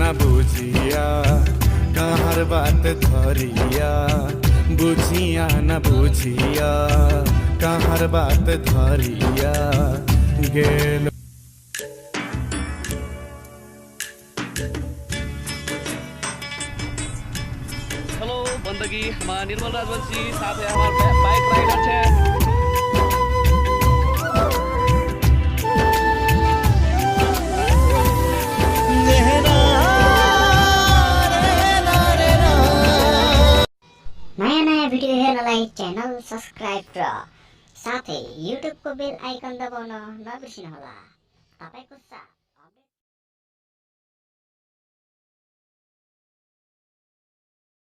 न बुझिया कहाँ बात धरिया बुझिया न बुझिया कहाँ बात धरिया गेल। हेलो बन्दगी हमारा निर्मल राजवंशी साथ है हमारे बाइक राइडर है। नयाँ नयाँ भिडियो हेर्नलाई च्यानल सब्स्क्राइब र साथै युट्युबको बेल आइकन दबाउन नबिर्सिनुहोला। तपाईको साथ